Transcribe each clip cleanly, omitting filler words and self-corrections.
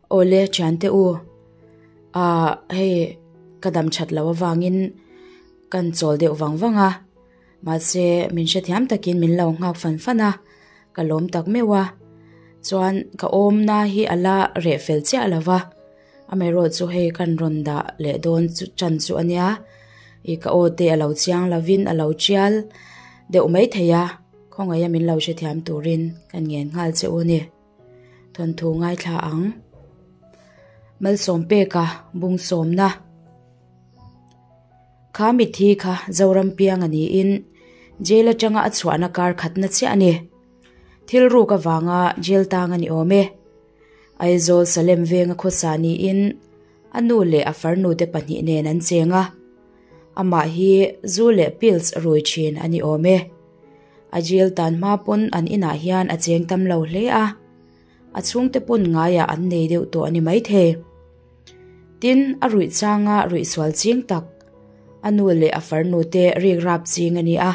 Awle thiante u, ah hei ka dam that loh avangin kan chawl deuh vang vang a, mahse min hrethiam takin min lo nghak fan fan a, ka lawm tak meuh a, chuan ka awmna hi a la reh fel chiah lo va, amaherawh chu hei kan rawn dah leh dawn chu chan chu a nia, ih ka aw te a lo chiang lovin a lo tial deuh maithei a, khawngaih a min lo hrethiam turin kan ngen nghal che u a ni. Thawnthu ngaithla ang. Malsawm peka bung sawmna. Kha mithi kha Zoram piang a niin jail atanga a chhuahna kar khatna chiah a ni. Thil ruk avanga jail tang a ni awm e. Aizawl Salem venga khawsa niin a nu leh a farnu te pahnih nen an cheng a. Amah hi zu leh pills rui thin a ni awm e. A jail tan hma pawn an inah hian a cheng tam lo hle a, a chhungte pawn ngaiah an nei deuh tawh a ni maithei. Tin, a ruih changa ruih sual ching tak, a nu leh a farnu te rik rap ching a ni a.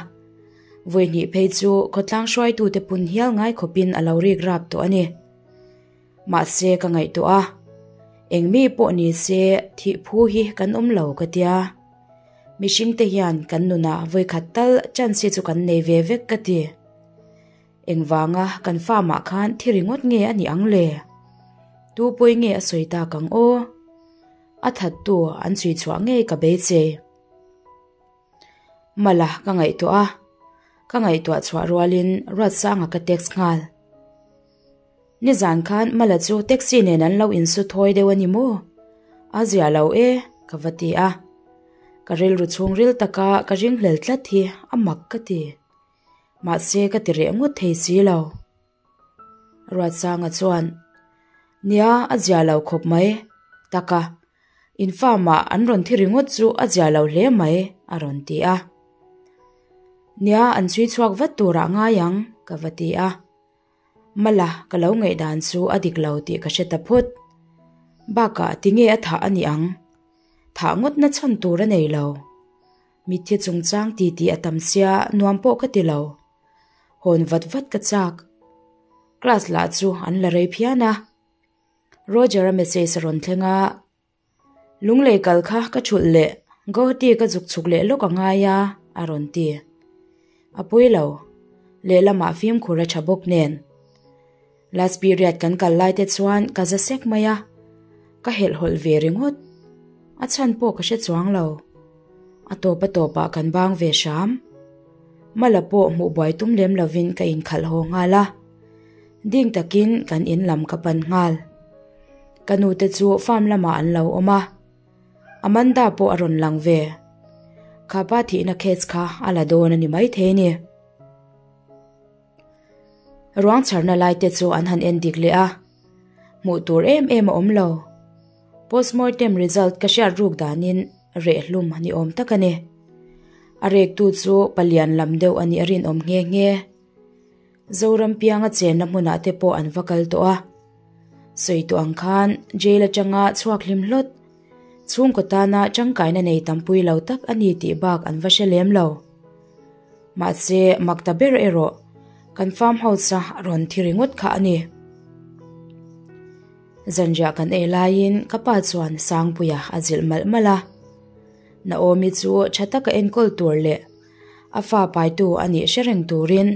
Vawihnih phei chu khawtlang hruaitute pun hial ngai khawpin a lo rik rap tawh a ni. Mahse ka ngaihtuah a, eng mi pawh ni se thih phu hi kan awm lo ka tia. Mihring te hian kan nunah vawikhat tal chance hi chu kan nei ve vek ka ti. Engvanga kan farm ah khan thi ringawt nge a nih ang le? Tu pawi nge a sawi tak ang aw? A thattu an chhui chhuah ngei ka beisei. Mala ka ngaihtuah a, ka ngaihtuah chhuah rualin Ruatsanga ka text nghal. Nizan khan Mala chu taxi nen an lo insu thawi deuh a ni maw? A zia lo e, ka va ti a. Ka rilru chhungril taka ka ringhlel tlat hi a mak ka ti. Mahse ka ti reh ngawt thei si lo. Ruatsanga chuan, Nia, a zia lo khawp mai. Taka, in farm ah an rawn thi ringawt chu a zia lo hle mai, a rawn ti a. Nia, an chhui chhuak vat turah ngai ang, ka va ti a. Mala, ka lo ngaihdan chu a dik lo tih ka hre ta phawt. Bakah tinge a thah a nih ang? Thah ngawtna chhan tur a nei lo. Mitthi chungchang ti tih a tam sia nuam pawh ka ti lo. Hawn vat vat ka chak. Class lah chu an la rei phian a. Roger-a message a rawn thleng a. Lunglei kal kha ka thulh leh Guwahati ka zuk chhuk leh lawk a ngai a, a rawn ti. A pui lo. Lehlamah fimkhur a tha bawk nen. Last period kan kal lai te chuan ka za sek mai a, ka helhhawlh ve ringawt. A chhan pawh ka hre chuang lo. A tawp a tawpah kan bang ve hram. Mala pawh hmuh buai tum lem lovin ka inkhalh haw nghal a. Ding takin kan in lam ka pan nghal. Ka nu te chu farm lamah an lo awm a. Amanda pawh a rawn lang ve. Khapa thihna case kha a la dawn a ni maithei ni. Ruang chharna lai te chu an han en dik leh a, hmuh tur em em a awm lo. Postmortem result ka hriat ruk danin reh hlum ni awm tak a ni. A rektu chu palian lam deuh a nih a rinawm nghe nghe. Zoram pianga chenna hmunah te pawh an va kal tawh a. Sawi tawh ang khan jail atanga chhuak hlim hlawt, chhungkaw tana tangkaina nei tampui lo tak a ni tih bak an va hre lem lo. Mahse, mak ta ber erawh kan farm house a rawn thi ringawt kha a ni. Zanriah kan ei laiin ka pa chuan Sangpuia a zilh malh malh a. Naomi chu tha taka enkawl tur leh a fa paitu a nih hre reng turin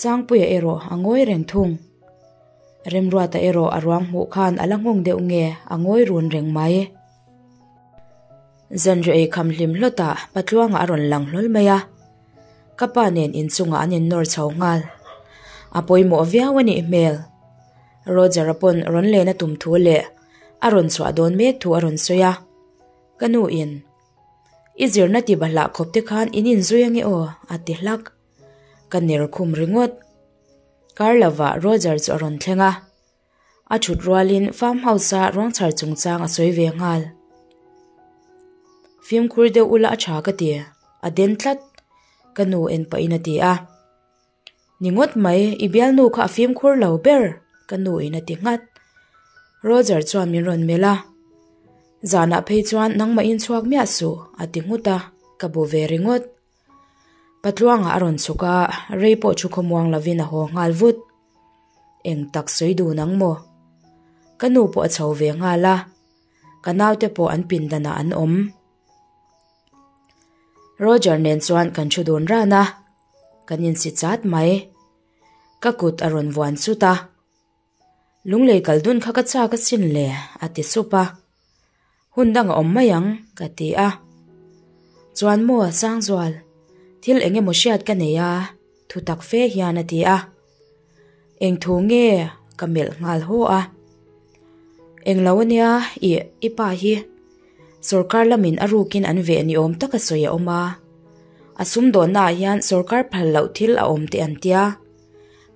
Sangpuia erawh a ngawi reng thung. Remruata erawh a ruang hmuh khan a la nghawng deuh nge a ngawi run reng mai. Zanriah ei kham hlim hlawtah Patluanga a rawn lang hlawl mai a, ka pa nen inchungah an innawr chho nghal. A pawimawh viau a nih hmel. Roger-a pawn rawn len a tum thu leh a rawn chhuah dawn mek thu a rawn sawi a, ka nu in, I zirna ti bahlah khawp te khan in inzui ange aw a ti hlak. Ka ner khum ringawt. Kar lovah Roger chu a rawn thleng a. A thut rualin farm house-a ruang chhar chungchang a sawi ve nghal. Fimkhur deuh ula a tha ka ti, a den tlat, ka nu en pahin a ti a. Ni ngawt mai, i bialnu kha a fimkhur lo ber, ka nu in a ti nghat. Roger chuan min rawn melh a, Zanah phei chuan nangmahin chhuak miah suh, a ti nghut a, ka bu ve ringawt. Patluanga a rawn chhuk a, rei pawh thu khawmuang lovin a haw nghal vut. Eng tak sawi dun ang maw? Ka nu pawh a chho ve nghal a, ka naute pawh an pindanah an awm. Roger nen chuan kan thu dun ran a, kan insi chat mai. Ka kut a rawn vuan chut a. Lunglei kal dun kha ka chak asin le, a ti sup a. Hun dang a awm mai ang, ka ti a. Chuan maw Sangzual, thil eng emaw hriat ka nei a, thu tak fe hian a ti a. Eng thu nge ka melh nghal haw a. Eng lo ania ih i pa hi sorkar lamin a rukin an veh ni awm taka sawi a awm a. A sumdawnna ah hian sorkar phal loh thil a awm teh an tia.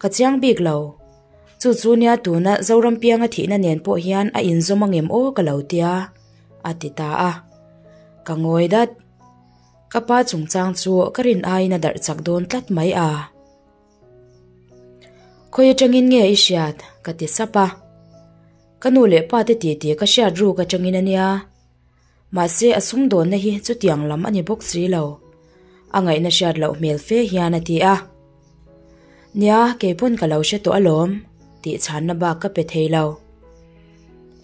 Ka chiang bik lo. Chu chu nia tuna Zoram pianga thihna nen pawh hian a inzawm angem aw ka lo tia a ti ta a. Ka ngawi dat. Ka pa chungchang chu ka rin aiin a darh chak dawn tlat mai a. Khawi atangin nge i hriat? ka ti sap a. Ka nu leh pa te titi ka hriat ruk atangin a nia. Mahse a sumdawnna hi chutiang lam a ni bawk si lo. A ngaihna hriat loh hmel fe hian a ti a. Nia, keipawn ka lo hre tawh alawm, tih chhanna bak ka pe thei lo.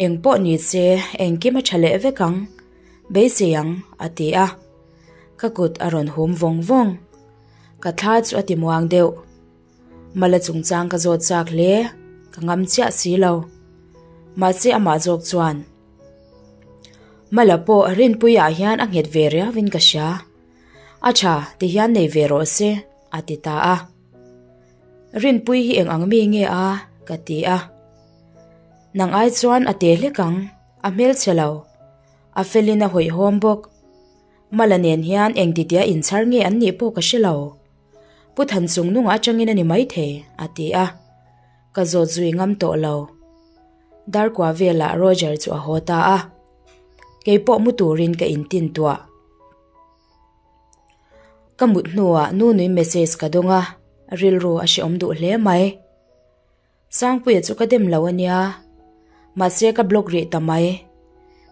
Eng pawh ni se, engkim a tha leh vek ang, beisei ang, a ti a. Ka kut a rawn hum vawng vawng. Ka thla chu a ti muang deuh. Mala chungchang ka zawt chak hle, ka ngam chiah si lo. Mahse amah zawk chuan, Mala pawh Rinpuiah hian a nghet ve riauin ka hria. A tha, ti hian nei ve rawh se, a ti ta a. Rinpui hi eng ang mi nge a? ka ti a. Nang ai chuan a te hlek ang, a hmelchhe lo. A felin a hawihhawm bawk. Mala nen hian eng titia inchhar nge an nih pawh ka hre lo. Pu Thanchung nunga atangin a ni maithei, a ti a. Ka zawt zui ngam tawh lo. Darkua velah Roger chu a haw ta a. Kei pawh mu turin ka intin tuah. Ka mut hnuah Nunui message ka dawng a, rilru a hrehawm duh hle mai. Sangpuia chu ka dem lo a nia, mahse ka block rih ta mai.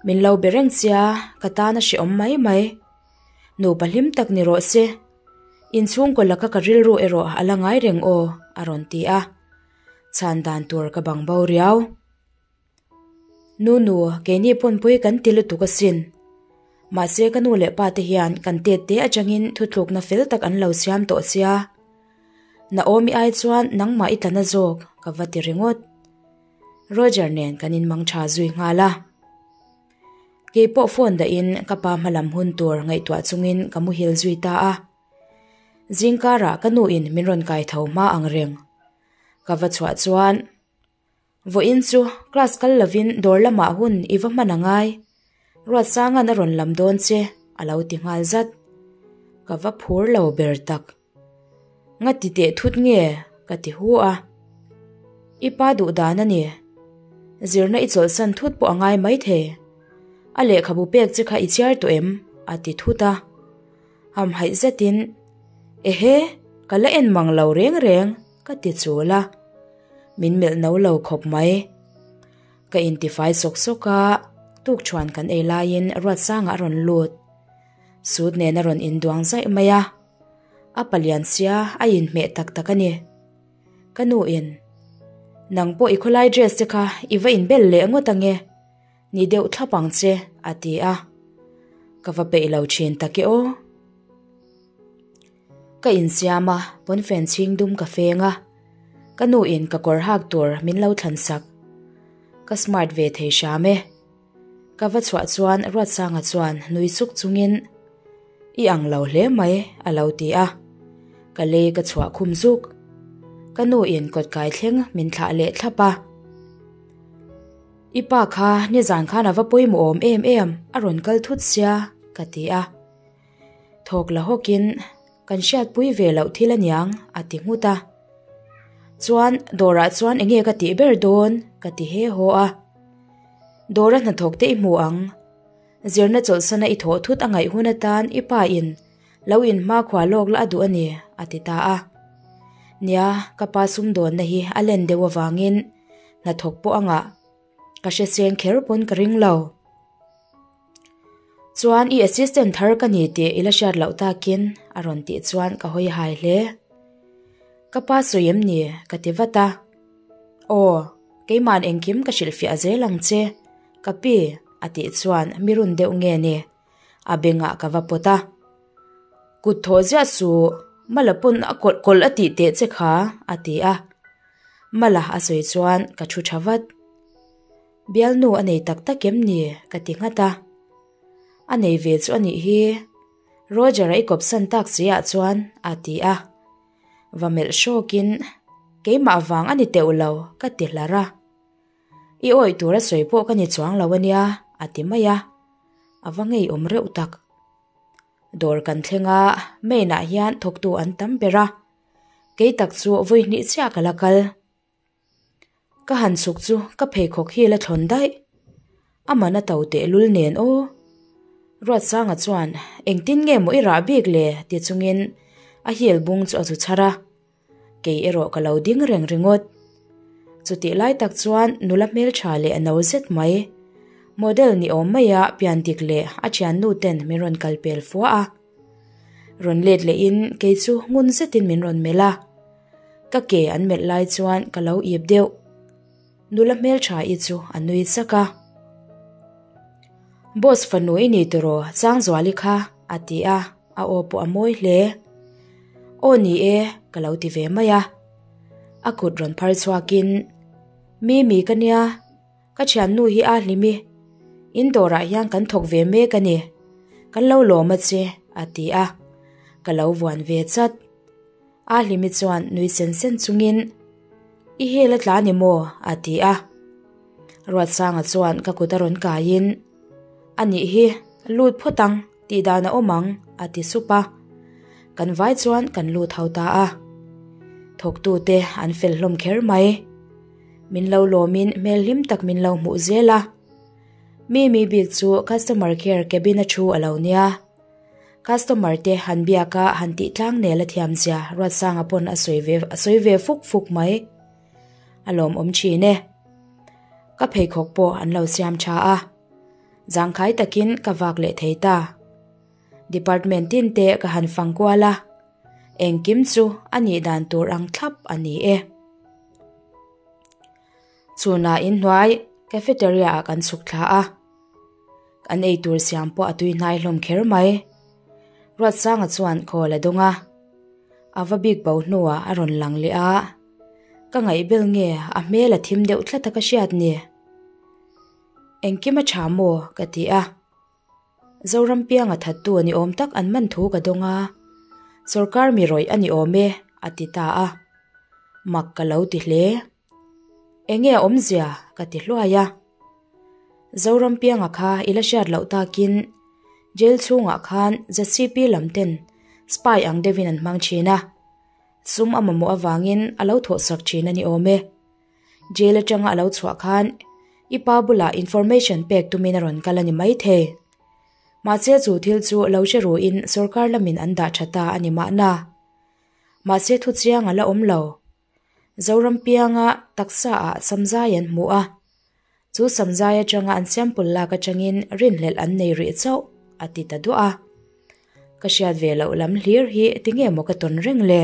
Min lo be reng sia, ka tan a hrehawm mai mai. Nupa hlim tak ni rawh se. Inchhungkaw laka ka rilru erawh a la ngai reng aw, a rawn ti a. Chhan dan tur ka bang bo riau. Nunu, keini pawnpui kan ti lutuk asin. Mahse ka nu leh pa te hian kan tet te atangin thuthlukna fel tak an lo siam tawh sia. Naomi ai chuan nangmah i tlana zawk ka va ti ringawt. Roger nen kan inmang tha zui nghal a. Keipawh phone dahin ka pa hmalam hun tur ngaihtuah chungin ka muhil zui ta a. Zingkarah ka nuin min rawn kai tho hma ang reng. Ka va chhuah chuan Vawiin chu class kal lovin dawr lamah hun i va hman a ngai. Ruatsanga'n a rawn lam dawn che a lo ti nghal zat. Ka va phur lo ber tak. Nga ti teh thut nge? ka ti hu a. I pa duh dan a ni. Zirna i chawlhsan thut pawh a ngai maithei. A lehkhabu pek che kha i chhiar tawh em? a ti thut a. Hamhaih zetin, Ehe, ka la en mang lo reng reng, ka ti chul a. Min melh no lo khawp mai. Ka intifai sawk sawk a, tukṭhuan kan ei laiin Ruatsanga a rawn lut. Sut nen a rawn induang zaih mai a. A palian sia a inhmeh tak tak a ni. Ka nu in, Nang pawh i khawlai dress te kha i va inbel leh ngawt ange. Ni deuh thlap ang che, a ti a. Ka va peih lo thin tak e aw. Ka insiam a, pawnfen chhing dum ka feng a. Ka nu in ka kawr hak tur min lo thlan sak. Ka smart ve thei hram e. Ka va chhuah chuan Ruatsanga chuan nui suk chungin, I ang lo hle mai, a lo ti a. Ka lei ka chhuah khum zuk. Ka nu in kawtkai thleng min thlah leh thlap a. I pa kha nizan khan a va pawimawh awm em em, a rawn kal thut sia, ka ti a. Thawk la hawkin, Kan hriatpui ve loh thil aniang, a ti nghut a. Chuan, dawrah chuan enge ka tih ber dawn? ka ti he haw a. Dawra hnathawk te i hmu ang. Zirna chawlhsana i thawh thut a ngaih hun atan i pa in lo in hmakhua lawk la a duh a ni, a ti ta a. Nia, ka pa sumdawnna hi a len deuh avangin hnathawk pawh a ngah. Ka hre seng kher pawn ka ring lo. Chuan i assistant thar ka ni tih i la hriat loh takin a rawn tih chuan ka hawi hai hle. Ka pa sawi em ni? ka ti vat a. Aw. Keiman engkim ka hrilhfiah zel ang che, ka pi, a tih chuan mi run deuh nge ni? A bengah ka va pawt a. Kut thawh ziah suh, Mala pawn a kawlh kawlh a tih teh che kha, a ti a. Mala a sawi chuan ka thu tha vat. Bialnu a nei tak tak em ni? ka ti nghat a. A nei ve chu a nih hi, Roger-a i kawpsan tak si ah chuan, a ti a. Va melh hrawkin, Keimah vang a ni teuh lo, ka ti hlar a. I awih tur a sawi pawh ka ni chuang lo a nia, a ti mai a. A va ngeiawm reuh tak. Dawr kan thleng a, main ah hian thawktu an tam ber a. Kei tak chu vawi hnih chiah ka la kal. Ka han chhuk chu ka pheikhawk hi la thlawn daih. A man a to tehlul nen aw. Ruatsanga chuan engtin nge maw i rah bik le ti chungin a heel bung chu a zu chhar a. Kei erawh ka lo ding reng ringawt. Chutih lai tak chuan nula hmeltha leh a no zet mai. Model ni awm maia pian dik leh a thiannu ten min rawn kal pel fua a. Rawn let lehin kei chu ngun zetin min rawn melh a. Ka ke an melh lai chuan ka lo ip deuh. Nula hmeltha i chu a nui sak a. Boss fanu i ni tiraw Changzuali kha a ti a, a aw pawh a mawi hle. Aw ni e, ka lo ti ve mai a. A kut rawn phar chhuakin, Mimi ka nia, Ka thiannu hi a hlim i, in dawrah hian kan thawk ve mek a ni, kan lo lawm a che, a ti a, ka lo vuan ve chat. A hlimi chuan nui sen sen chungin, I hel a tla ni maw? a ti a. Ruatsanga chuan ka kut a rawn kaiin, A nih hi, lut phawt ang, tih dan a awm ang, a ti sup a. Kan vai chuan kan lut ho ta a. Thawktute an fel hlawm kher mai. Min lo lawmin hmel hlim tak min lo hmuh zel a. Mimi bik chu customer care cabin a thu a lo nia. Customer te han biak a han tih tlang nel a thiam zia Ruatsanga pawn a sawi ve a sawi ve fuk fuk mai. A lawmawm thin e. Ka pheikhawk pawh an lo siam tha a. Zangkhai takin ka vak leh thei ta. Department tin te ka han fang kual a. Engkim chu a nih dan tur ang thlap a ni e. Chhunah inhnuai cafeteria ah kan chhuk thla a. Kan eitur siam pawh a tui hnai hlawm kher mai. Ruatsanga chuan call a dawng a. A va bik bo hnuah a rawn lang leh a. Ka ngaihbel nge a hmel a thim deuh tlat a ka hriat ni. Engkim a tha maw? ka ti a. Zoram pianga thattu a ni awm tak an man thu ka dawng a. Sorkar mi rawih a ni awm e, a ti ta a. Mak ka lo ti hle. Enge a awmzia? ka ti hluai a. Zoram pianga kha i la hriat loh takin jail chhungah khan ZCP lam ten spy ang deuhin an hmang thin a. Sum a mamawh avangin a lo thawhsak thin a ni awm e. Jail atanga a lo chhuah khan i pa bulah information pek tumin a rawn kal a ni maithei. Mahse chu thil chu lo hre ruin sorkar lamin an dah tha ta a ni mahna. Mahse thu chiang a la awm lo. Zoram pianga taksa ah samzai an hmu a. Chu samzai atanga an sample lak atangin rinhlelh an nei rih chauh a ti ta duah a. Ka hriat ve loh lam hlir hi tinge maw ka tawn reng le?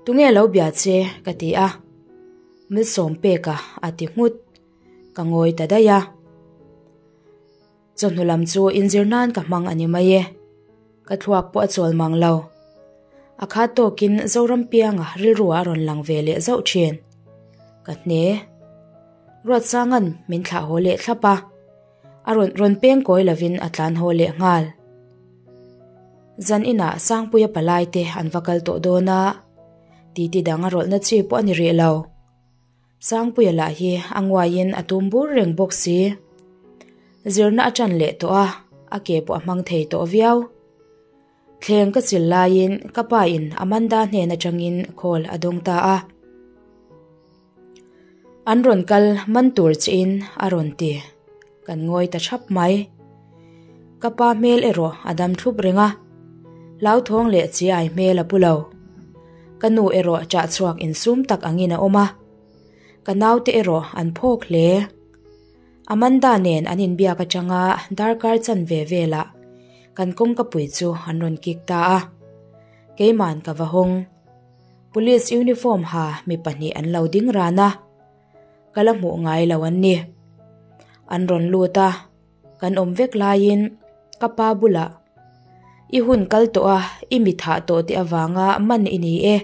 Tunge lo bia che? ka ti a. Milsawm peka a ti nghut. Ka ngawi ta daih a. Chawhnu lam chu inzir nan ka hmang a ni mai e. Ka thluak pawh a chawl mang lo. A khat tawkin Zoram pianga rilru ah a rawn lang ve leh zauh thin. Ka hne. Ruatsanga'n min thlah haw leh thlap a. A rawn rawn peng kawi lovin a tlan haw leh nghal. Zan inah Sangpuia palai te an va kal tawh dawn a. Titi dang a rawlhna chi pawh a ni rih lo. Sangpuia lah hi a nguaiin a tum bur reng bawk si. Zirna a ṭan leh tawh a, a ke pawh a hmang thei tawh viau. Thleng ka sil laiin ka pa in Amanda hnen aṭangin call a dawng ta a. An rawn kal man tur chiin a rawn ti. Kan ngawi ta ṭhap mai. Ka pa hmel erawh a dam thlup reng a, hlauthawng leh chiai hmel a pu lo. Ka nu erawh ṭah chhuak insum tak angin a awm a, ka naute erawh an phawk hle. Amanda nen an inbiak aṭanga darkar chanve velah kan kawngkapui chu an rawn kik ta a, keiman ka va hawng. Police uniform ha mi pahnih an lo ding ran a, ka la hmuh ngai lo an ni. An rawn lut a, kan awm vek laiin ka pa bulah, I hun kal tawh a, i mi thah tawh tih avanga man i ni e,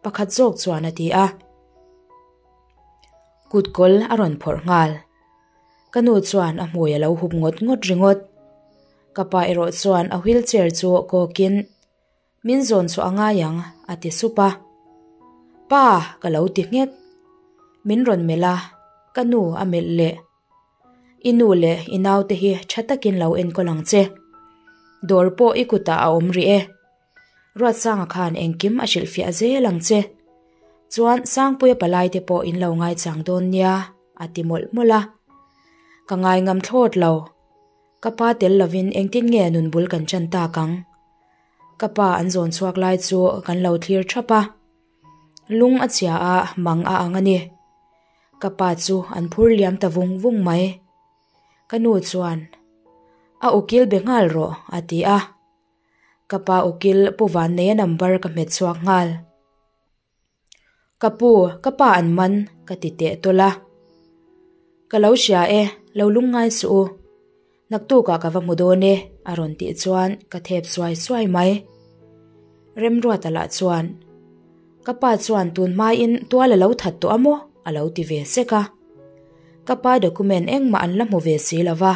pakhat zawk chuan a ti a. Kut kawl a rawn phawrh nghal. Ka nu chuan a hmui a lo hup ngawt ngawt ringawt. Ka pa erawh chuan a wheelchair chu kawkin, Min zawn chhuah a ngai ang, a ti sup a. Pa! ka lo ti nghek. Min rawn melh a, ka nu a melh leh. I nu leh i naute hi tha takin lo enkawl ang che. Dawr pawh i kutah a awm rih e. Ruatsanga khan engkim a hrilhfiah zel ang che. Chuan Sangpuia palai te pawh in lo ngaichang dawn nia, a ti mawlh mawlh a. Ka ngai ngam thlawt lo. Ka pa tel lovin engtin nge nun bul kan chan tak ang? Ka pa an zawn chhuak lai chu kan lo thlir thap a. Lung a chhia a, mang a ang a ni. Ka pa chu an phur liam ta vung vung mai. Ka nu chuan, A ukil be nghal rawh, a ti a. Ka pa ukil Pu Vanneia number ka hmet chhuak nghal. Ka pu, ka pa an man, ka ti teh tawlh a. Ka lo hria e, lo lung ngai suh u. Naktukah ka va hmu dawn e, a rawn tih chuan ka thep suai suai mai. Remruata lah chuan, Ka pa chuan tun hmain tual a lo that tawh a maw? a lo ti ve sek a. Ka pa document engmah an la hmu ve si lo va,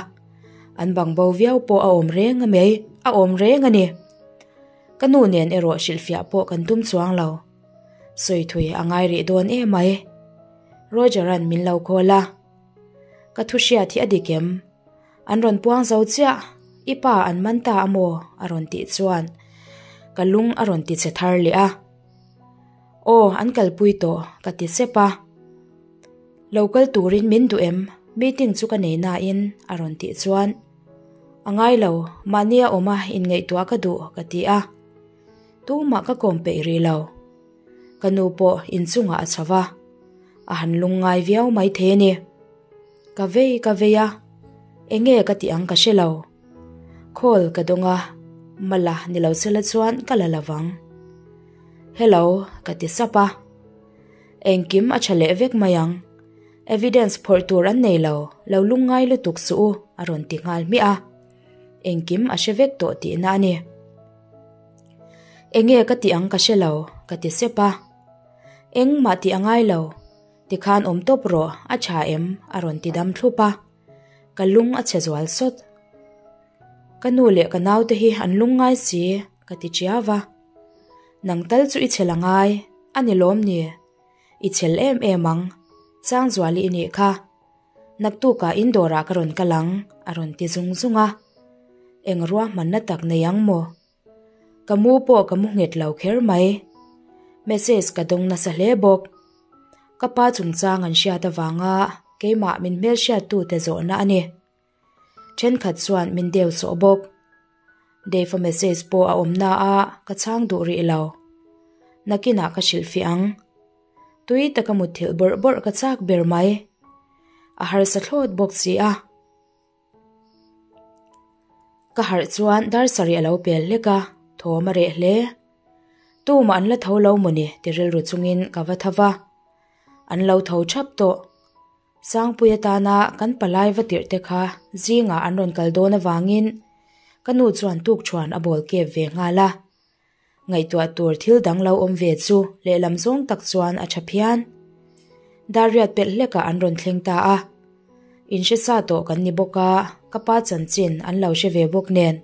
an bang bo viau pawh a awm reng a mai, a awm reng a ni. Ka nu nen erawh hrilhfiah pawh kan tum chuang lo. Sawi thui a ngai rih dawn em mai. Roger-a'n min lo call a. Ka thu hriat hi a dik em? An rawn puang zo chiah, i pa an man ta a maw? a rawn tih chuan ka lung a rawn ti che thar leh a. Aw, an kalpui tawh, ka ti sep a. Lo kal turin min duh em? Meeting chu ka nei nain a rawn tih chuan A ngai lo, mahnia awma inngaihtuah ka duh, ka ti a. Tumah ka kawm peih rih lo. Ka nu pawh inchungah a chho va, a han lungngai viau maithei a ni. Ka vei ka vei a, enge ka tih ang ka hre lo. Call ka dawng a, mala ni lo sela chuan ka la lovang. Hello, ka ti sap a. Engkim a tha leh vek mai ang. Evidence phawrh tur an nei lo, lo lungngai lutuk suh u, a rawn ti nghal hmiah a. Engkim a hre vek tawh tihna a ni. Enge ka tih ang ka hre lo, ka ti sep a. Engmah tih a ngai lo, tikhan awm tawp rawh, a tha em? a rawn ti dam thlup a. Ka lung a chhe zual sawt. Ka nu leh ka naute hi an lungngai si, ka ti chiau va. Nang tal chu i chhel a ngai, a ni lawm ni? I chhel em em ang, Sangzuali i nih kha. Naktukah in dawrah ka rawn kal ang, a rawn ti zung zung a. Eng ruahmanna tak nei ang maw? Ka mu pawh ka mu nghet lo kher mai. Message ka dawng nasa hle bawk. Ka pa chungchang an hriat avanga keimah min hmelhriattute zawhna a ni. Thenkhat chuan min deu sawh bawk. Dave-a message pawh a awm na a, ka chhang duh rih lo. Nakinah ka hrilhfiah ang. Tui taka mutthilh bawrh bawrh ka chak ber mai. A harsa thlawt bawk si a. Ka harh chuan dar sarih a lo pel hlek a, thawm a reh hle. Tumah an la tho lo mawni ti rilru chungin ka va tho va. An lo tho thap tawh. Sangpui atana kan palai va tirh te kha zingah an rawn kal dawn avangin ka nu chuan tukṭhuan a bawl kep ve nghal a. Ngaihtuah tur thil dang lo awm ve chu lehlam zawng tak chuan a tha phian. Darriat pelh hlekah an rawn thleng ta a. In hre sa tawh kan ni bawk a, ka pa chanchin an lo hre ve bawk nen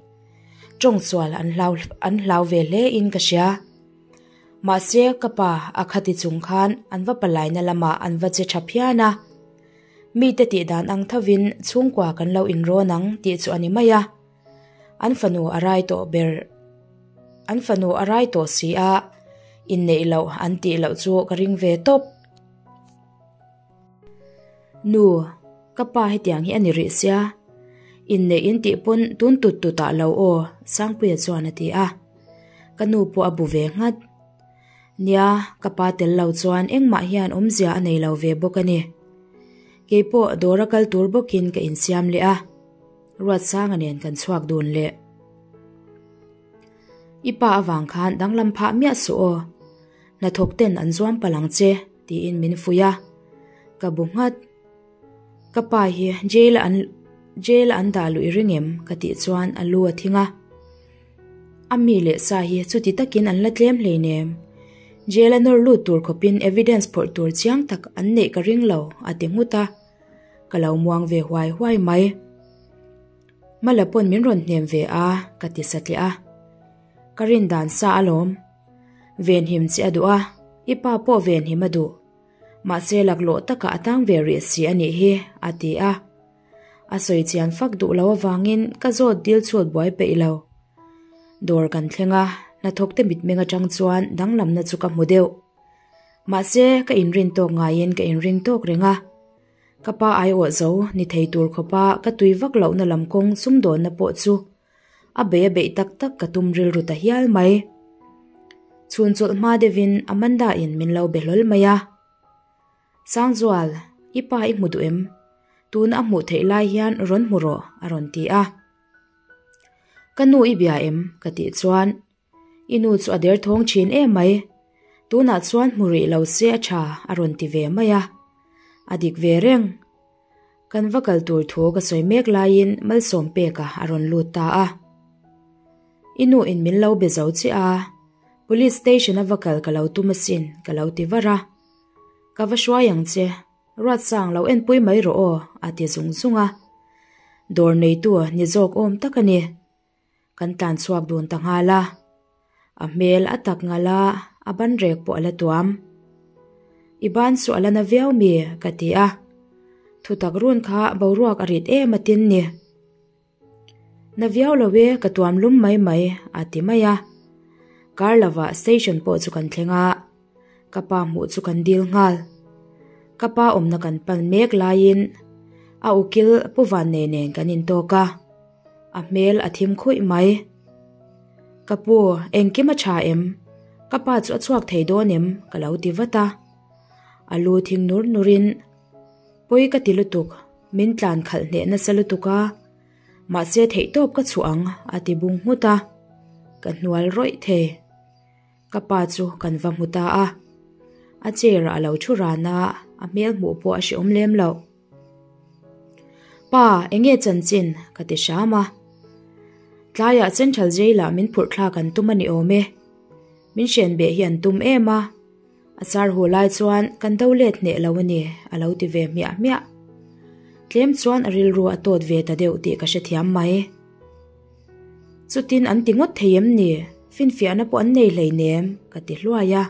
tawng sual an hlau an hlau ve hle in ka hria. Mahse ka pa a khati chung khan an va palaina lamah an va che tha phian a. Mite tih dan ang thovin chhungkua kan lo inrawn ang tih chu a ni mai a. An fanu a rai tawh ber an fanu a rai tawh si a, inneih loh an tih loh chu ka ring ve tawp. Nu, ka pa hetiang hi a ni rih sia, inneih in tih pawn tun tut tut ah lo aw, Sangpuia chuan a ti a. Ka nu pawh a bu ve nghat. Nia, ka pa tel lo chuan engmah hian awmzia a nei lo ve bawk a ni. Keipawh dawr a kal tur bawkin ka insiam leh a. Ruatsanga nen kan chhuak dun leh. I pa avang khan danglam phah miah suh aw. Hnathawk ten an zuam palh ang che tiin min fuih a, ka bu nghat. Ka pa hi jail an jail an dah luih ring em ka tih chuan a lu a thing a. A mi leh sa hi chuti takin an la tlem hleinem. Jail a nawr lut tur khawpin evidence phawrh tur chiang tak an neih ka ring lo a ti nghut a. Ka lo muang ve huai huai mai. Mala pawn min rawn hnem ve a ka ti satliah a. Ka rin dan sa alawm. Venhim che a duh a, i pa pawh venhim a duh. Mahse laklawh takah a tang ve rih si a nih hi, a ti a. A sawi chian fak duh lo avangin ka zawt dil chhut buai peih lo. Dawr kan thleng a, hnathawkte mitmeng atang chuan danglamna chu ka hmu deuh. Mahse ka inrin tawk ngaiin ka inring tawk reng a. Ka pa aiawh zo ni thei tur khawpa ka tui vak lohna lam kawng sumdawnna pawh chu A bei a beih tak tak ka tum rilru ta hial mai. Chhun chawlh hma deuhin Amanda in min lo be hlawl mai a. Sangzual, i pa i hmu duh em? Tuna a hmuh theih lai hian rawn hmu rawh a rawn ti a. Ka nu i bia em? ka tih chuan I nu chu a derthawng thin em mai. Tunah chuan hmu rih lo se a tha a rawn ti ve mai a. A dik ve reng. Kan va kal tur thu ka sawi mek laiin Malsawm peka a rawn lut ta a. I nu in min lo be zo che a, Police station a va kal ka lo tum asin ka lo ti var a. Ka va hruai ang che, Ruatsang lo enpui mai rawh aw a ti zung zung a. Dawr neitu ni zawk awm tak a ni. Kan tlan chhuak dun ta nghal a. A hmel a tak ngal a, a ban rek pawh a la tuam. I ban chu a la na viau mi? ka ti a. Thutak run kha boruak a rit em a tin ni. Na viau lo e, ka tuam lum mai mai, a ti mai a. Kar lovah station pawh chu kan thleng a, ka pa hmuh chu kan dil nghal. Ka pa awmna kan pan mek laiin a ukil Pu Vannei nen kan intawk a. A hmel a thim khuih mai. Ka pu, engkim a tha em? Ka pa chu a chhuak thei dawn em? Ka lo ti vat a. A lu thing nur nurin, Pawi ka ti lutuk, min tlan khalh hneh nasa lutuk a, mahse theihtawp ka chhuah ang, a ti bung nghut a. Ka hnual rawih thei. Ka pa chu kan va hmu ta a. A chair ah a lo thu ran a, a hmel hmuh pawh a hreawm lem loh. Pa, enge chanchin? ka ti hram a. Tlaiah Central Jail ah min phurh thlak an tum a ni awm e. Min hren beh hi an tum em a. A sar hu lai chuan kan do let hneh lo a ni, a lo ti ve hmiah hmiah. Tlem chuan a rilru a tawt ve ta deuh tih ka hrethiam mai. Chutin an ti ngawt thei em ni? Finfiahna pawh an nei hleinem, ka ti hluai a.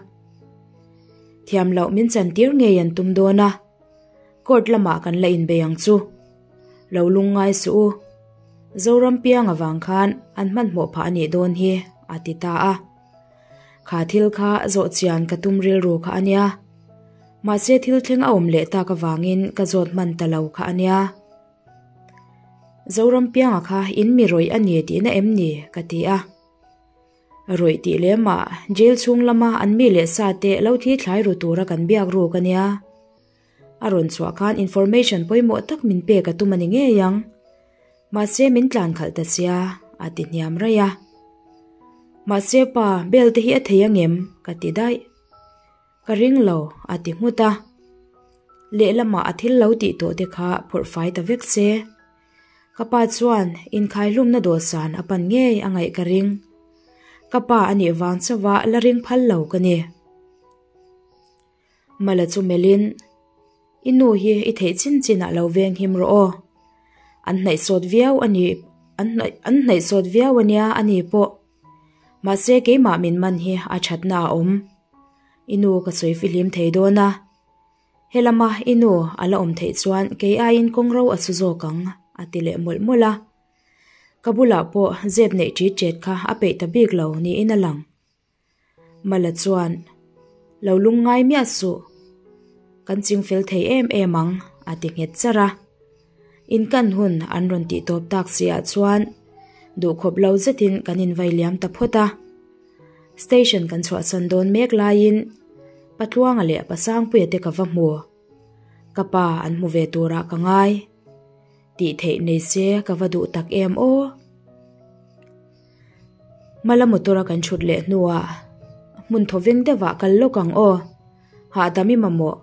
Thiam loh min chantir ngei an tum dawn a. Court lamah kan la inbei ang chu. Lo lung ngai suh u. Zoram piang avang khan an hmanhmawh phah a nih dawn hi, a ti ta a. Kha thil kha zawh chian ka tum rilru kha a nia. Mahse thil thleng a awm leh tak avangin ka zawt hman ta lo kha a nia. Zoram pianga kha in mi rawih a ni tihna em ni? ka ti a. Rawih tih lemah jail chhung lama an mi leh sa te lo thi thlai ru tura kan biak ruk a nia. A rawn chhuah khan information pawimawh tak min pek a tum a ni ngei ang. Mahse min tlan khalh ta sia, a ti hniam raih a. Mahse pa, bel te hi a thei angem? ka ti daih. Ka ring lo, a ti nghut a. Lehlamah a thil lo tih tawh te kha phawrh fai ta vek se. Ka pa chuan inkhaihlumna dawhsan a pan ngei a ngaih ka ring. Ka pa a nih vang chauha la ring phal lo ka ni. Mala chu melhin, I nu hi i theih chin chinah lo veng him rawh aw. An hnaih sawt viau a ni, an hnaih an hnaih sawt viau a nia a ni pawh. Mahse keimah min man hi a thatna a awm. I nu ka sawi fihlim thei dawn a. Helama i nu a la awm theih chuan kei aiin kawngro a su zawk ang, a ti leh mawlh mawlh a. Ka bulah pawh zep neih ṭit ṭet kha a peih ta bik lo niin a lang. Mala chuan, Lo lung ngai miah suh. Kan ching fel thei em em ang, a ti nghet charh a. Inkan hun an rawn tih tawp tak si ah chuan duhkhawp lo zetin kan invai liam ta phawt a. Station kan chhuahsan dawn mek laiin Patluanga leh Pasangpuia te ka va hmu. Ka pa an hmu ve turah ka ngai. Tih theih nei se ka va duh tak em aw. Mala motor a kan thut leh hnuah hmun thawveng deuhah kal lawk ang aw. Hahdam i mamawh.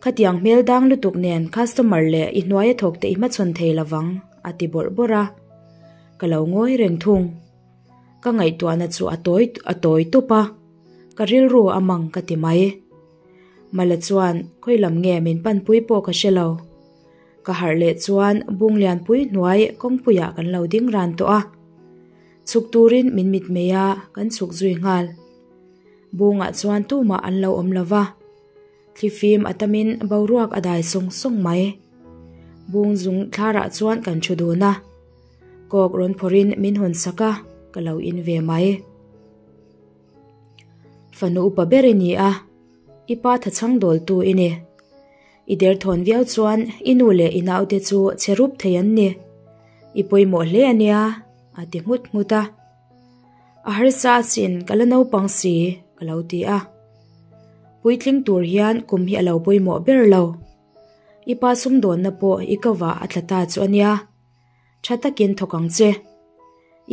Khatiang hmel dang lutuk nen customer leh i hnuaia thawk te i hmachhawn thei lovang, a ti bawrh bawrh a. Ka lo ngawi reng thung. Ka ngaihtuahna chu a tawi a tawi tup a, ka rilru a mang ka ti mai. Mala chuan khawi lam nge min panpui pawh ka hre lo. Ka harh leh chuan bung lianpui hnuai kawngpuiah kan lo ding ran tawh a. Chhuk turin min mitmei a, kan chhuk zui nghal. Bungah chuan tumah an lo awm lo va, thlifim a tamin boruak a dai sawng sawng mai. Bung zung thlarah chuan kan thu dun a, kawk rawn phawrhin min hawn sak a, ka lo in ve mai. Fanu upa ber i ni a, i pa thachhang dawltu i ni. I derthawn viau chuan i nu leh i naute chu che rup thei an ni. I pawimawh hle a nia, a ti nghut nghut a. A harsa asin ka la naupang si, ka lo ti a. Puitling tur hian kum hi a lo pawimawh ber lo. I pa sumdawnna pawh i kovah a tla ta chu a nia. Tha takin thawk ang che.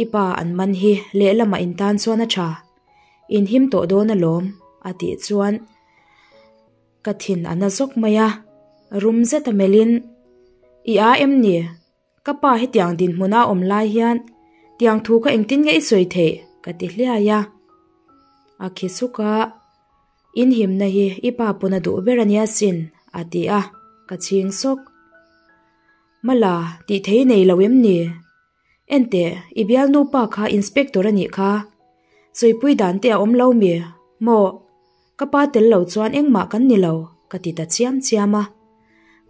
I pa an man hi lehlamah in tan chuan a tha. In him tawh dawn alawm, a tih chuan. Ka thin a na zawk mai a, rum zet a melhin, I a em ni? Ka pa hetiang dinhmun a awm lai hian tiang thu kha engtin nge i sawi theih? ka ti hliai a. A khi suk a, In himna hi i pa pawn a duh ber a nia sin, a ti a, ka chhing sawk. Mala, tih thei nei lo em ni? Enteh, i bialnu pa kha inspector a nih kha. Sawipui dan te a awm lo mi? Maw? Ka pa tel lo chuan engmah kan ni lo, ka ti ta chiam chiam a.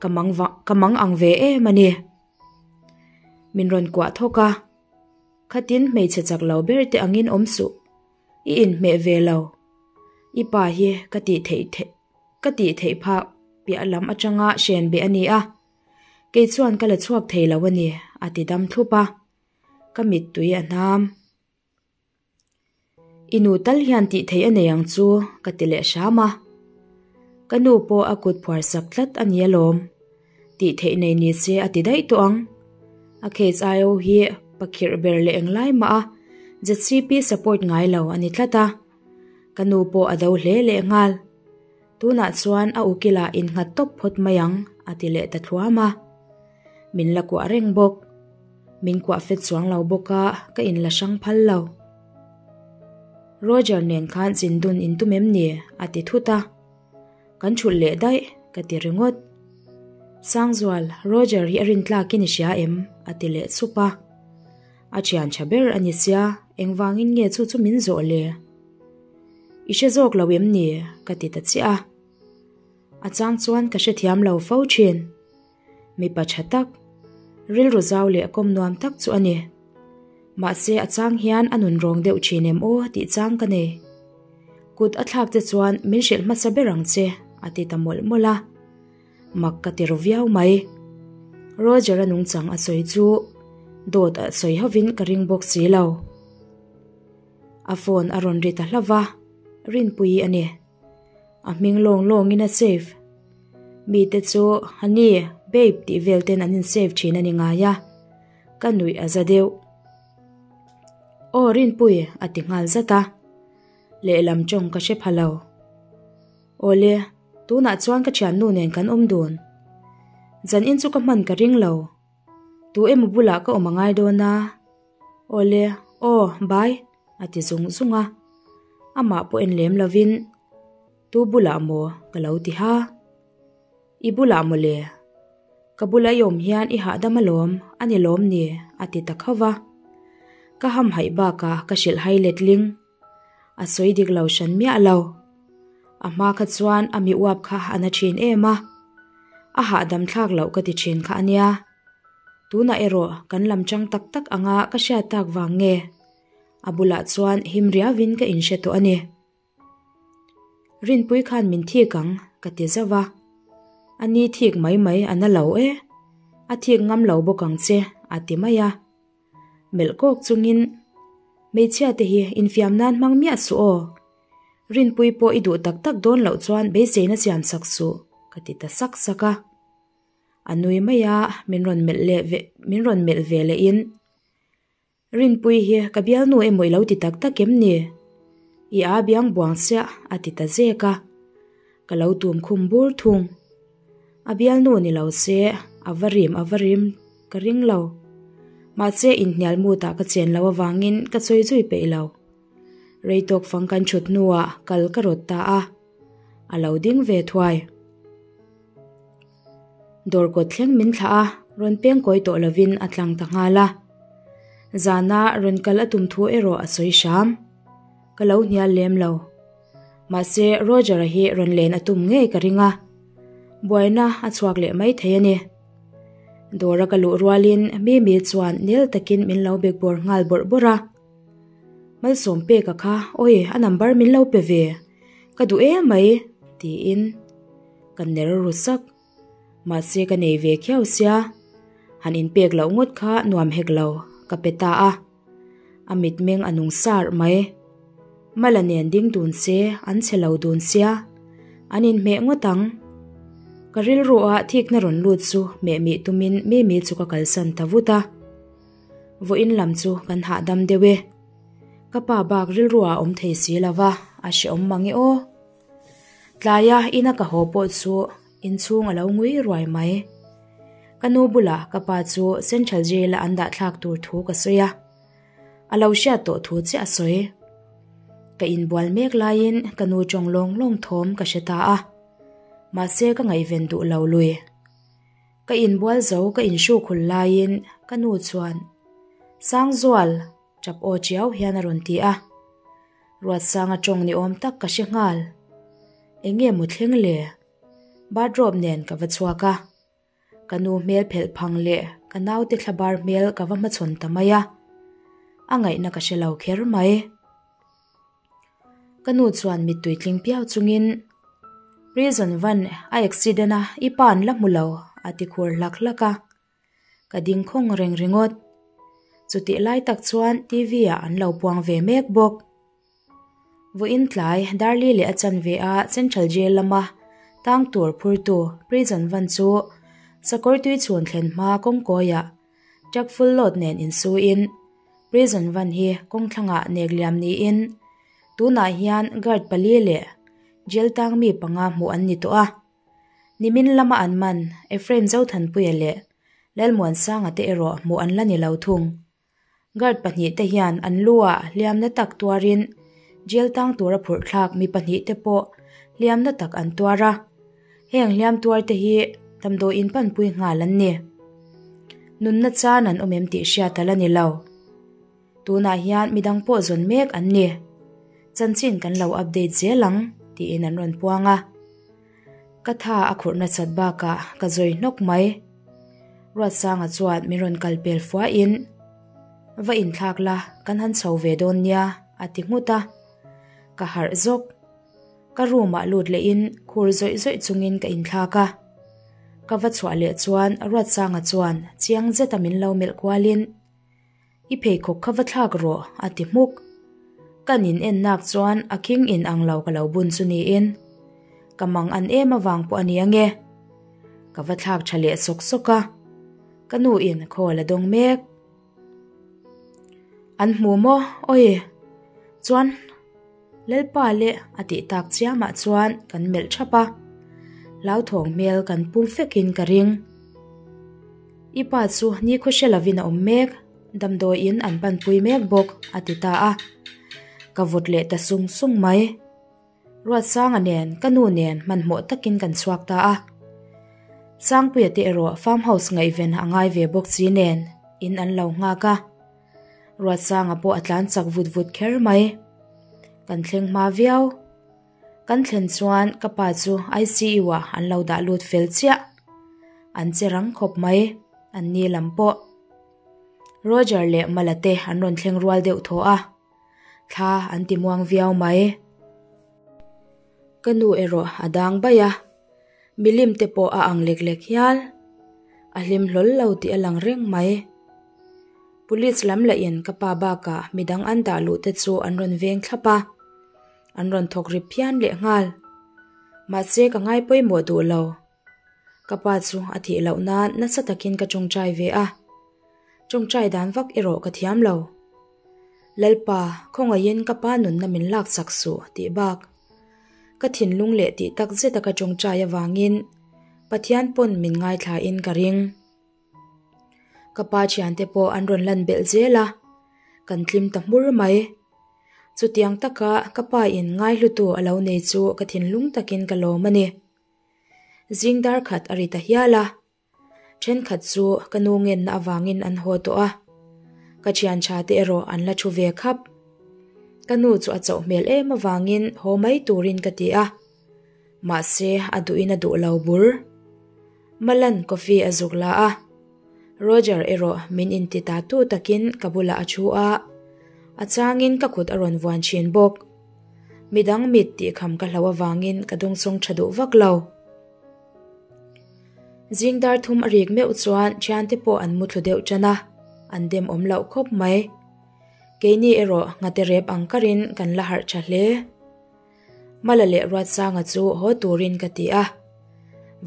Ka mang va, ka mang ang ve em a ni. Min rawn kuah thawk a. Khatin hmeichhe chak lo ber te angin awm suh. I inhmeh ve lo. I pa hi ka tih theih theih, ka tih theih phak piah lam atanga hren beh a ni a. Kei chuan ka la chhuak thei lo a ni, a ti dam thlup a. Ka mittui a hnam. I nu tal hian tih theih a nei ang chu, ka ti leh hram a. Ka nu pawh a kut phuar sak tlat a ni alawm. Tih theih nei ni se a ti daih tawh ang. A case IO hi pakhirh ber leh englai mah a ZCP support ngai lo a ni tlat a. Ka nu pawh a do hle leh nghal. Tunah chuan a ukilah innghat tawp phawt mai ang, a ti leh ta thluam a. Min la kuah reng bawk. Min kuah fet chuang lo bawk a, ka inla hrang phal lo. Roger nen khan zin dun in tum em ni? a ti thut a. Kan thulh leh daih, ka ti ringawt. Sangzual, Roger hi a rintlakin i hria em? a ti leh chhup a. A thian tha ber a ni sia, engvangin nge chu chu min zawh le? I hre zawk lo em ni? ka ti ta chiah a. A chang chuan ka hrethiam lo fo thin. Mipa tha tak, rilru zau leh kawm nuam tak chu a ni. Mahse a chang hian a nun rawng deuh thin em aw tih chang ka nei. Kut a thlak che chuan min hrilh hmasa ber ang che, a ti ta mawlh mawlh a. Mak ka ti ru viau mai. Roger-a nungchang a sawi chu dawt a sawi hovin ka ring bawk si lo. A phone a rawn ri ta hlauh va, Rinpuii a ni. A hming lawng lawngin a save. Mite chu Honey, Babe tih vel ten an in save thin a ni ngai a, ka nuih a za deuh. Aw Rinpui a ti nghal zat a, lehlam tawng ka hre pha lo. Awle, tunah chuan ka thiannu nen kan awm dun. Zan in chu ka hman ka ring lo. Tu emaw bulah ka awm a ngai dawn a. Awle, aw, bye, a ti zung zung a. Amah pawh en lem lovin, Tu bulah maw? ka lo ti ha. I bulah maw le? Ka bula i awm hian i hahdam alawm, a ni lawm ni, a ti ta khauh va. Ka hamhaih bakah ka hrilh hai letling. A sawi dik lo hran miah lo. A hma kha chuan a mi uap kha a na thin em a, a hahdam thlak loh ka ti thin kha a nia. Tunah erawh kan lam chang tak tak anga ka hriat tak vang nge? A bulah chuan him riauin ka inhre tawh a ni. Rinpui khan min thik ang ka ti zauh a. A ni thik mai mai a na lo e, a thik ngam lo bawk ang che a ti mai a. Melh kawk chungin, Hmeichhia te hi infiam nan hmang miah suh aw. Rinpui pawh i duh tak tak dawn loh chuan beiseina siam sak suh, ka ti ta sak sak a. A nui mai a, min rawn melh leh ve, min rawn melh ve lehin, Rinpui hi ka bialnu emaw i lo ti tak tak em ni? I a biang buang chiah a ti ta zek a, ka lo tum khum bur thung. A bialnu ni lo se a va rim a va rim ka ring lo. Mahse inhnial mutah ka chen lo avangin ka sawi zui peih lo. Rei tawk fang kan thut hnuah kal ka rawt ta a, a lo ding ve thuai. Dawr kawt thleng min thlah a, rawn peng kawi tawh lovin a tlang ta nghal a. Zana rawn kal a tum thu erawh a sawi hram. Ka lo hnial lem lo. Mahse Roger-a hi rawn len a tum ngei ka ring a, buaina a chhuak leh mai thei a ni. Dawra ka luh rualin Mimi chuan nel takin min lo bekbawr nghal bawrh bawrh a. Malsawm peka kha awi a number min lo pe ve, ka duh em mai tiin ka ner ru sak. Mahse ka nei ve khiau sia, han inpek loh ngawt kha nuam hek lo ka pe ta a. A mitmeng a nung sar mai. Mala nen ding dun se an che lo dun sia, an inhmeh ngawt ang. Ka rilru a thikna rawn lut chu meh mih tumin Mimi chu ka kalsan ta vut a. Vawiin lam chu kan hahdam deuh e. Ka pa bak rilru ah awm thei si lo va, a hreawm mang e aw. Tlaia ina ka haw pawh chu inchhung a lo ngui ruai mai. Ka nu bulah ka pa chu Central Jail a an dah thlak tur thu ka sawi a, a lo hriat tawh thu chiah a sawi. Ka inbual mek laiin ka nu tawng lawng lawng thawm ka hre ta a, mahse ka ngaihven duh lo lui. Ka inbual zo ka inhrukhul laiin ka nu chuan, Sangzual! Tap aw chiau hian a rawn ti a. Ruatsanga tawng ni awm tak ka hre nghal. Eng nge maw thleng le? Bathrobe nen ka va chhuak a. Ka nu hmel phelh phang leh ka naute thlabar hmel ka va hmachhawn ta mai a. A ngaihna ka hre lo kher mai. Ka nu chuan mittui tling piau chungin, Prison van a accident a, i pa an la hmu lo, a ti khur hlak hlak a. Ka ding khawng reng ringawt. Chutih lai tak chuan TV ah an lo puang ve mek bawk. Vawiin tlai Darli leh a chanve a Central Jail lama tang tur phurtu Prison van chu sakawr tui chhun thlen hma kawngkawiah truck full load nen insuin Prison van hi kawngthlangah nek liam niin tunah hian guard pali leh jail tang mi panga hmuh an ni tawh a. Nimin lama an man Ephraim Zothanpuia leh Lalmuansanga te erawh hmuh an la ni lo thung. Guard pahnihte hian an lu-ah hliamna tak tuarin jail tang tura phurh thlak mi pahnihte pawh hliamna tak an tuar a. Heng hliam tuarte hi damdawiin panpui nghal an ni. Nunna chan an awm em tih hriat a la ni lo. Tunah hian midang pawh zawn mek an ni. Chanchin kan lo update zel ang, tiin an rawn puang a. Ka tha a khurh nasat bakah ka zawi hnawk mai. Ruatsanga chuan min rawn kal pel fuahin, Va inthlak la, kan han chho ve dawn nia, a ti nghut a. Ka harh zawk. Ka room ah lut lehin khur zawih zawih chungin ka inthlak a. Ka va chhuah leh chuan Ruatsanga chuan chiang zeta min lo melh kualin, I pheikhawk kha va thlak rawh, a ti hmuk. Ka nin en nak chuan a khing in ang lo ka lo bun chu niin. Ka mang an em avang pawh a ni ange. Ka va thlak tha leh sawk sawk a. Ka nu in call a dawng mek. An hmu maw? Awi! Chuan. Lalpa leh a tih tak chiamah chuan kan melh thap a, hlauthawng hmel kan pum fekin ka ring. I pa chu nikhaw hre lovin a awm mek, damdawiin an panpui mek bawk a ti ta a. Ka vawt leh ta sung sung mai. Ruatsanga nen ka nu nen hmanhmawh takin kan chhuak ta a. Sangpuia te erawh farm house ngaihven a ngai ve bawk chi nen in an lo nghak a. Ruatsanga pawh a tlan chak vut vut kher mai. Kan thleng hma viau. Kan thlen chuan ka pa chu ICU ah an lo dah lut fel chiah. An che rang khawp mai, an ni lam pawh. Roger leh Mala te an rawn thleng rual deuh thaw a, thla an ti muang viau mai. Ka nu erawh a dang baih a, milim te pawh a ang lek lek hial. A hlim hlawl lo tih a lang reng mai. Police lam lahin ka pa bakah midang an dah luh te chu an rawn veng thlap a, an rawn thawk ri phian leh nghal. Mahse ka ngai pawimawh duh lo. Ka pa chu a thih loh nan nasa takin ka tawngtai ve a, tawngtai dan vak erawh ka thiam lo. Lalpa, khawngaihin ka pa nunna min laksak suh tih bak ka thinlung leh tih tak zeta ka tawngtai avangin Pathian pawn min ngaithlain ka ring. Ka pa thiante pawh an rawn lan belh zel a, kan tlim ta hmur mai. Chutiang taka ka pa in ngaihlutu a lo nei chu ka thinlung takin ka lawm a ni. Zing dar khat a ri ta hial a, thenkhat chu ka nu ngenna avangin an haw tawh a, ka thian tha te erawh an la thu ve khap. Ka nu chu a chauh hmel em avangin haw mai turin ka ti a, mahse a duhin a duh lo bur. Malan coffee a zuk la a, Roger erawh min inti ta tu takin ka bulah a thu a, a changin ka kut a rawn vuan thin bawk. Midang mit tih kham ka hlo avangin ka dawngsawng tha duh vak lo. Zing dar thum a rik meuh chuan thiante pawh an muthlu deuh tan a, an dem awm loh khawp mai. Keini erawh nghate rep ang karin kan la harh tha hle. Mala leh Ruatsanga chu haw turin ka ti a,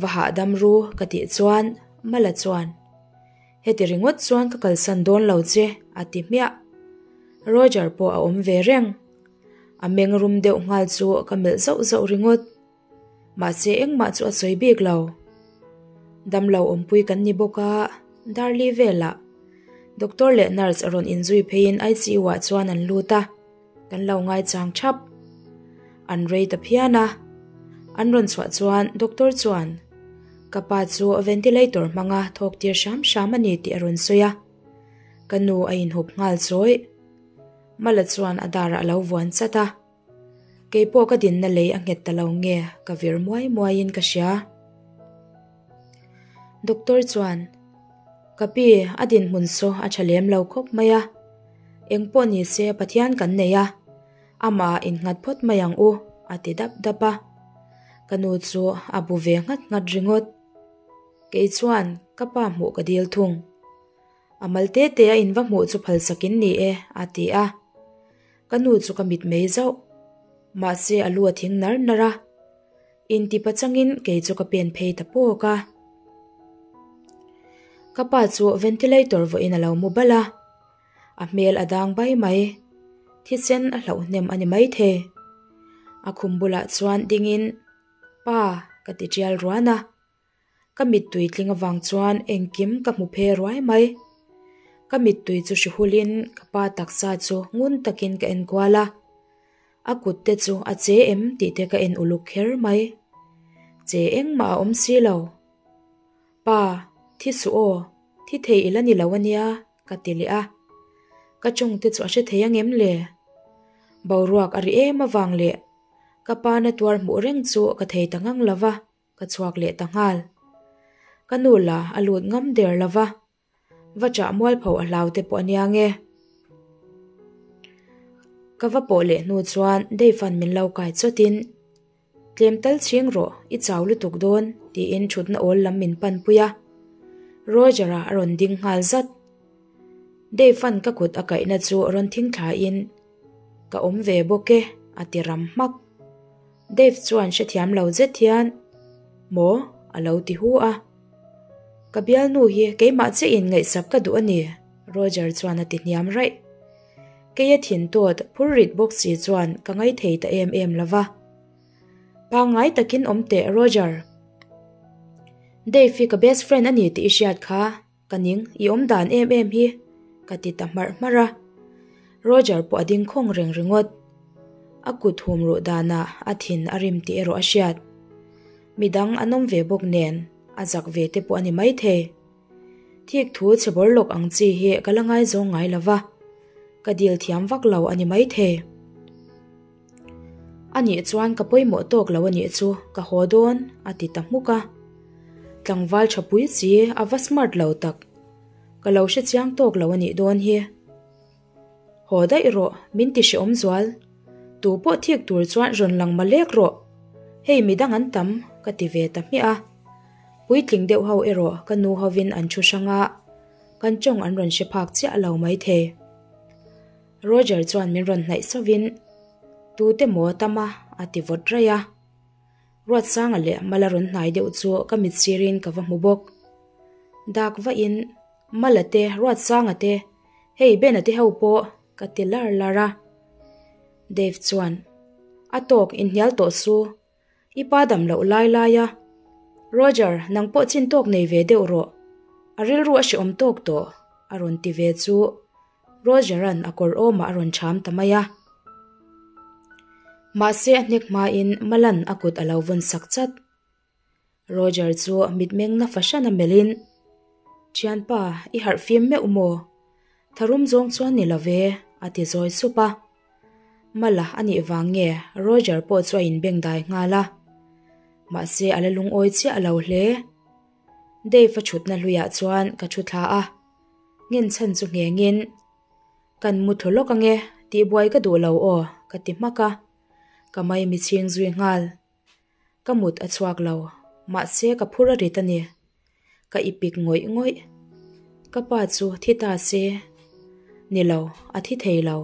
va hahdam ru ka tih chuan Mala chuan, Heti ringawt chuan ka kalsan dawn lo che a ti hmiah. Roger pawh a awm ve reng. A meng rum deuh nghal chu ka melh zauh zauh ringawt. Mahse engmah chu a sawi bik lo. Damlo awmpui kan ni bawk a, Darli velah Doctor leh nurse a rawn inzui pheiin ICU ah chuan an lut a. Kan lo ngaichang thap. An rei ta phian a. An rawn chhuah chuan doctor chuan ka pa chu ventilator hmanga thawk tir hram hram a ni tih a rawn sawi a. Ka nu a inhup nghal chawih. Mala chuan a darah a lo vuan chat a. Kei pawh ka dinna lei a nghet ta lo nge ka vir muai muaiin ka hria. Doctor chuan Ka pi, a dinhmun saw a tha lem lo khawp mai a. Eng pawh ni se Pathian kan nei a, amah innghat phawt mai ang u, a ti dap dap a. Ka nu chu a bu ve nghat nghat ringawt. Kei chuan ka pa hmuh ka dil thung. A mal te te a in va hmuh chu phalsakin ni e, a ti a. Ka nu chu ka mit mei zauh. Mahse a lu a thing nar nar a. Inti pachangin kei chu ka pen phei ta pawk a. Ka pa chu ventilator vawiin a lo mu bal a, a hmel a dang bai mai. Thisen a hlauh hnem a ni maithei. A khum bulah chuan dingin, Pa, ka ti tial ruan a. Ka mittui tling avang chuan engkim ka hmu phe ruai mai. Ka mittui chu hrihulin ka pa taksa chu ngun takin ka en kual a. A kut te chu a che em tih te ka en uluk kher mai. Che engmah a awm si lo. Pa, thi suh aw, thi thei ila ni lo ania, ka ti leh a. Ka tawng te chu a hre thei angem le? Boruak a ri em avang leh ka pa na tuar hmuh reng chu ka thei ta ngang lo va, ka chhuak leh ta nghal. Ka nu la a lut ngam der lo va. Va chah mualpho a hlau te pawh a nia nge. Ka va pawh leh hnu chuan Dave-a'n min lo kai chawtin, Tlem tal chhing rawh, i chau lutuk dawn, tiin thutna awl lam min panpui a. Roger-a a rawn ding nghal zat. Dave-a'n ka kut a kaihna chu rawn thing thlain, Ka awm ve bawk e, a ti ram hmak. Dave chuan hrethiam lo zet hian, Maw? a lo ti hu a. Ka bialnu hi keimah chiahin ngaihsak ka duh a ni, Roger chuan a ti hniam raih. Keia thin tawt phur rit bawk si chuan ka ngaithei ta em em lo va. Pangngai takin awm teh Roger. Dave hi ka best friend a ni tih i hriat kha. Ka ning, i awm dan em em hi, ka ti ta hmarh hmarh a. Roger pawh a ding khawng reng ringawt. A kut hum ruh danah a thin a rim tih erawh a hriat. Midang an awm ve bawk nen, a zak ve te pawh a ni maithei. Thik thu chhe bawr lawk ang chi hi ka la ngaizawng ngai lo va, ka dil thiam vak lo a ni maithei. A nih chuan ka pawimawh tawk lo a nih chu ka haw dawn a ti ta hmuk a. Tlangval tha pui chi a va smart lo tak. Ka lo hre chiang tawk lo a nih dawn hi. Haw daih rawh min ti hrehawm zual. Tu pawh thik tur chuan rawn lang malek rawh. Hei midang an tam ka ti ve ta hmiah a. Puitling deuh ho erawh ka nu hovin an thu hrang a, kan tawng an rawn hre phak chiah lo maithei. Roger chuan min rawn hnaih sauvin, Tute maw Tama? a ti vawt raih a. Ruatsanga leh Mala rawn hnai deuh chu ka mit sirin ka va hmu bawk. Dak vahin, Mala te, Ruatsanga te, hei Bena te ho pawh! Ka ti lar lar a. Dave chuan, A tawk, inhnial tawh su. I pa dam loh lai lai a. Roger, nang pawh chin tawk nei ve deuh rawh. A rilru a hreawm tawk tawh, a rawn ti ve chu. Roger-a'n a kawr awmah a rawn cham ta mai a. Mahse a hnek hmain Malan a kut a lo vawn sak chat. Roger chu mitmeng na fahran a melhin, Thianpa, i harh fim meuh maw? Tharum zawng chuan ni lo ve, a ti zawi sup a. Mala a nih vang nge Roger pawh chu a inbeng dai nghal a. Mahse a la lungawi chiah lo hle. Dave a thutna hluiah chuan ka thu thla a. Ngenchhan chu nghengin, Kan mu thaw lawk ange, tihbuai ka duh lo aw, ka ti hmak a. Ka mai mi chhing zui nghal. Ka mut a chhuak lo, mahse ka phur a rit a ni. Ka ipik ngawih ngawih. Ka pa chu thi ta se. Ni lo, a thi thei lo.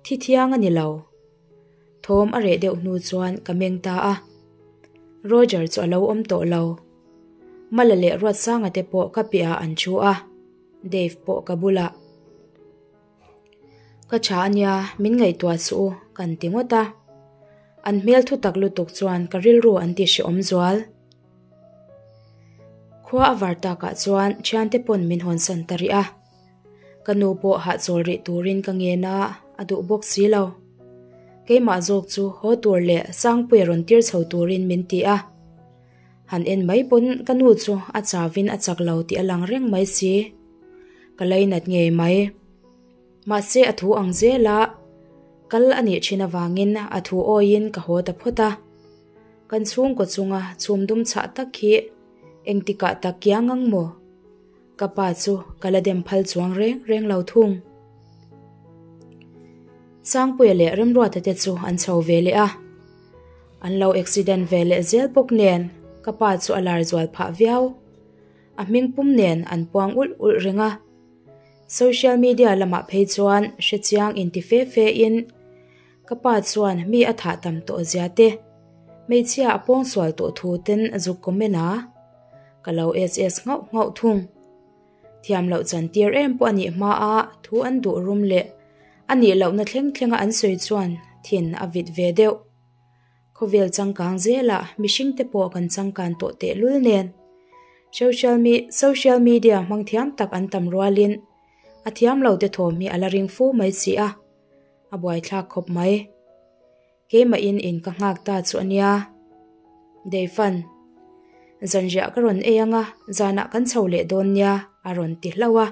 Thi thiang a ni lo. Thawm a reh deuh hnu chuan ka meng ta a. Roger chu a lo awm tawh lo. Mala leh Ruatsanga te pawh ka piahah an thu a, Dave pawh ka bulah. Ka tha a nia, min ngaihtuah suh u, kan ti ngawt a. An hmel thu tak lutuk chuan ka rilru an ti hrehawm zual. Khua a var takah chuan thiante pawn min hawnsan ta rih a. Ka nu pawh hahchawl rih turin ka ngen a, a duh bawk si lo. Keimah zawk chu haw tur leh Sangpuia rawn tir chho turin min ti a. Han en mai pawn ka nu chu a chavin a chak lo tih a lang reng mai si. Ka lainat ngei mai. Mahse a thu ang zela kal a nih thin avangin a thu awiin ka haw ta phawt a. Kan chhungkaw chunga chhum dum chhah tak hi engtikah tak kiang ang maw? Ka pa chu ka la dem phal chuang reng reng lo thung. Sangpuia leh Remruata te chu an chho ve leh a. An lo accident ve leh zel bawk nen ka pa chu a lar zual phah viau. A hming pum nen an puang ulh ulh reng a. Social media lamah phei chuan hrechiang inti fe fe in ka pa chuan mi a thah tam tawh zia te, hmeichhia a pawngsual tawh thu ten zuk comment a. Ka lo SS nghauh nghauh thung. Thiam loh chan tir em pawh a nih hma a thu an duh rum leh a nih lohna thleng thlenga an sawi chuan thin a vit ve deuh. Khawvel changkang zelah mihring te pawh kan changkan tawh tehlul nen. Social me social media hmang thiam tak an tam rualin a thiam lo te thawm hi a la ring fu mai si a, a buaithlak khawp mai. Keimahin in ka nghak ta chu a nia. Deifan, Zanriah ka rawn ei anga zanah kan chho leh dawn nia a rawn ti hlauh a.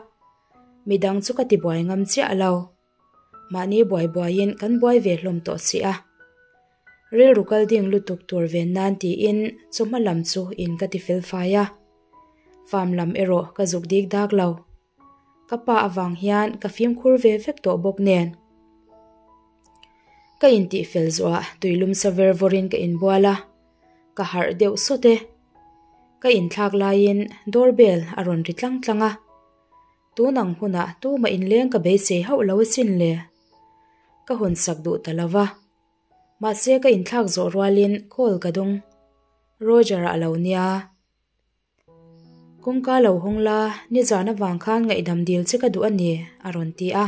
Midang chu ka ti buai ngam chiah lo. Mahni buai buaiin kan buai ve hlawm tawh si a. Rilru kal ding lutuk tur ven nan tiin chawhma lam chu in ka ti fel fai a. Farm lam erawh ka zuk dik dak lo. Ka pa avang hian ka fimkhur ve vek tawh bawk nen. Ka intih fel zuah tuilum sa ver vawrin ka inbual a, ka harh deuh sawt e. Ka inthlak laiin doorbell a rawn ri tlang tlang a. Tun ang hunah tumah inleng ka beisei hauh lo asin le. Ka hawn sak duh ta lo va. Mahse ka inthlak zawh rualin call ka dawng. Roger-a a lo nia. Kawngka lo hawng la, nizan avang khan ngaihdam dil che ka duh a ni, a rawn ti a.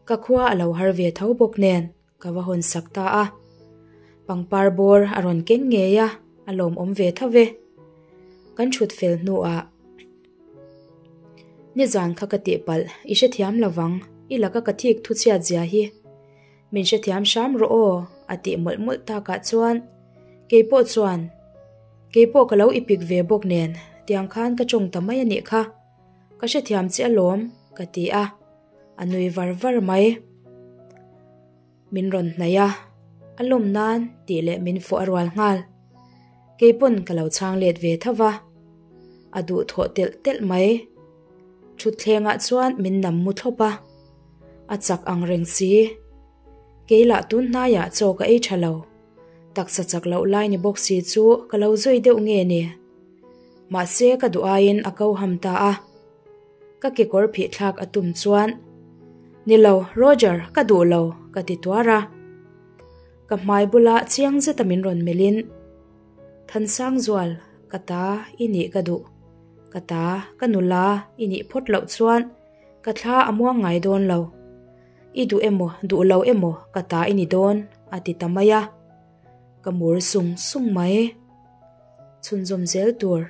Ka khua a lo har ve tho bawk nen, ka va hawn sak ta a. Pangpar bawr a rawn keng ngei a, a lawmawm ve tho ve. Kan thut fel hnuah, Nizan kha ka tihpalh, i hrethiam lo vang, i laka ka thik thu chhiat zia hi. Min hrethiam hram rawh aw, a tih mawlh mawlh takah chuan keipawh chuan keipawh ka lo ipik ve bawk nen tiang khan ka tawng ta mai a nih kha, ka hrethiam che alawm ka ti a, a nui var var mai. Min rawn hnaih a, a lawm nan tih leh min fawh a rual nghal. Keipawn ka lo chhang let ve tho va, a duhthawh telh telh mai. Thutthlengah chuan min nam mu thlawp a, a chak ang reng si. Kei lah tun hnaiah chaw ka ei tha lo, taksa chak loh lai ni bawk si chu ka lo zui deuh nge ni. Mahse ka duh aiin a ko ham ta a, ka kekawr phih thlak a tum chuan, Ni lo, Roger, ka duh lo, ka ti tuar a. Ka hmai bula chiang zeta min rawn melhin, Thansangzual, ka ta i nih ka duh. Ka ta, ka nula i nih phawt loh chuan ka thla a muang ngai dawn lo. I duh emaw duh lo emaw ka ta i ni dawn a ti ta mai a. Ka mur sung sung mai. Chhunzawm zel tur.